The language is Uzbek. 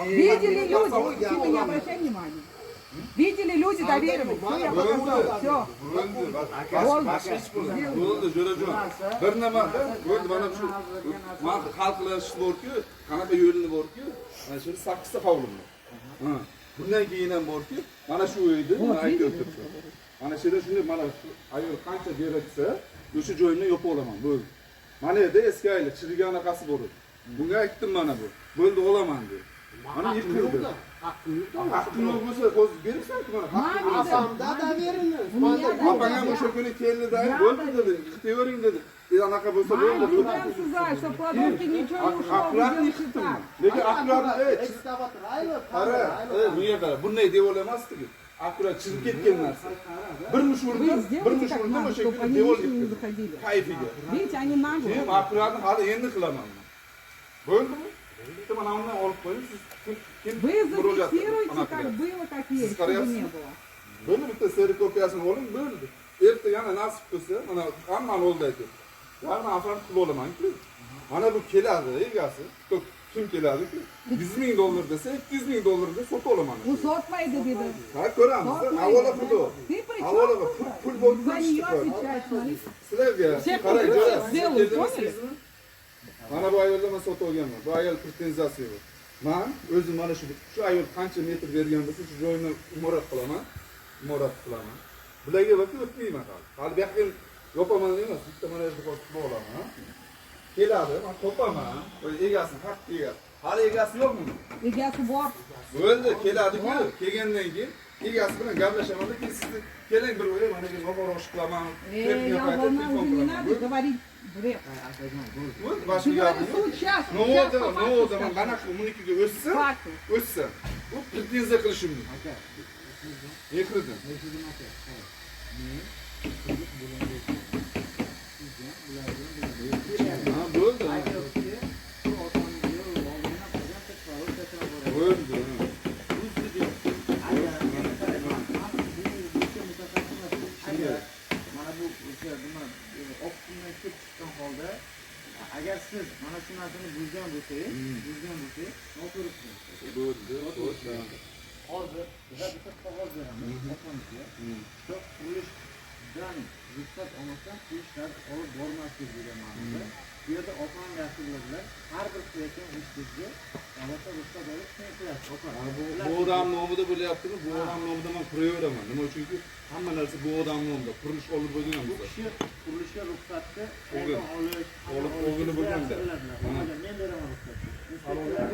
Видели люди, ты не обращай внимания. Видели люди, доверились. Все, я показала. Все. Bo'ldi. Bo'ldi, Jo'rajon. Bir nimada bo'ldi, mana shu man hal qilish borku, qanaqa yo'lini borku, mana shu sakkizta hovlim bor. Ha. Bundan keyin ham borku, mana shu uyni man aytib o'tiribman. Mana shu yerda shunday, mana shu ayol qancha berilsa, o'sha joyimni yopib olaman, bo'ldi. Mana yerda eski ayli chirigan anaqasi bor edi. Bunga aytdim, mana bu. Bo'ldi, olaman deb. Mana yiqildi. Haqqim yo'q. Haqqing yo'q bo'lsa, hozir beribsan-ku mana. Haqqing bo'lsa. Opamda доверенность. У меня Opang ham o'sha kuni keldi-da, bo'ldi dedi, yiqitavering dedi. Anaqa bo'lsa bo'ldi. Маме сказать, что в кладовке ничего не ушло, вы Akkuratni делаете yiqitdim. так. Lekin akkurat, ey, Ekskavator ayli. Qara, ey, bunga qara. Bunday devor emasdi-ku. Akkurat chizib ketgan narsa. Bir mush Вы urdim, bir сделайте mush как urdim, надо, o'sha чтобы kuni они devor лишние не yiqitdim. заходили. Kayfiga. Видите, они наглые. Keyin akkuratni hali endi qilaman. Bo'ldimi? Bitta mana undan olib qo'ying, siz kim Вы murojaat зафиксируете, anaqa как qilyapsiz. было, как есть, чтобы Qarayapsizmi? не было. Bo'ldi, bitta kserokopiyasini oling, bo'ldi. Erta yana nasib qilsa, mana hammani oldida aytyapti. Yarmi afran qilib olaman-ku. Mana bu keladi egasi. Kim keladi-ku? 100 ming dollar desa, 200 ming dollarga sotib olaman. U sotmaydi dedi. Ha, ko'ramiz. Sotmaydi. Avvalo xudo. Ты при чем Avvalo тут? pul pul За нее bo'lib. отвечать, смотри. Sizlarga Все qarang, pul jo'ra, сделают, поняли? Mana bu ayoldan man sotib olganman. Bu ayol pretenziyasi yo'q. Man o'zim mana shu ayol qancha metr bergan bo'lsa, shu joyini imorat qilaman. Imorat qilaman. Bularga vaqt o'tmayman hali. Hali bu yoqqa ham yopaman emas, bitta mana yerda qolib olaman. Keladi, man topaman. Egasini, haq egasi. Hali egasi yo'qmi? Egasi bor. Bo'ldi, keladi-ku. Kelgandan keyin egasi bilan gaplashaman, keyin sizni keling bir o'ylay, mana bu rosh qilaman. Ey, Allohna, уже не надо говорить бред. Bo'ldi, boshqa Ты gap говоришь, yo'q. суд сейчас, Nima сейчас bo'ldi, по nima факту bo'ldi, man скажи. qanaqa unikiga o'ssam, Факты. o'ssam, bu pretenziya qilishim mumkin. Aka, Mehriddin. Mehriddin aka, men qurilish bo'limida sizga bularga Ha, bo'ldi. Aytyaptiki, shu otani yo'l oldindan qilgan qolgan tashlab boradi. Bo'ldi. Buzdi deyapti. Agar man bu bo'yicha mutaxassis emasman. Agar mana bu o'sha nima oq qumdan kelib chiqqan holda agar siz mana shu narsani buzgan bo'lsangiz, noto'g'ri qilgan. Bo'ldi. Bo'ldi. Hozir bizlar bitta qog'oz beramiz opamizga. Shu qurilishdan ruxsat olmasdan qurilish olib bormaslik degan ma'noda. Bu yerda opam yaxshi biladilar. Har bir qilayotgan ishingizga albatta ruxsat olib keyin qilasiz, opa. Ha, bu odam nomida bo'lyaptimi? Bu odam nomida man quraveraman. Nima uchunki, hamma narsa bu odam nomida. Qurilish olib bo'lgan Bu bizda. kishi qurilishga ruxsatni O'g'il. qayerdan olish, Olib, qanaqa o'g'ili olishni bo'lganda. yaxshi biladilar. Ha. Men beraman ruxsatni. Inspektorlar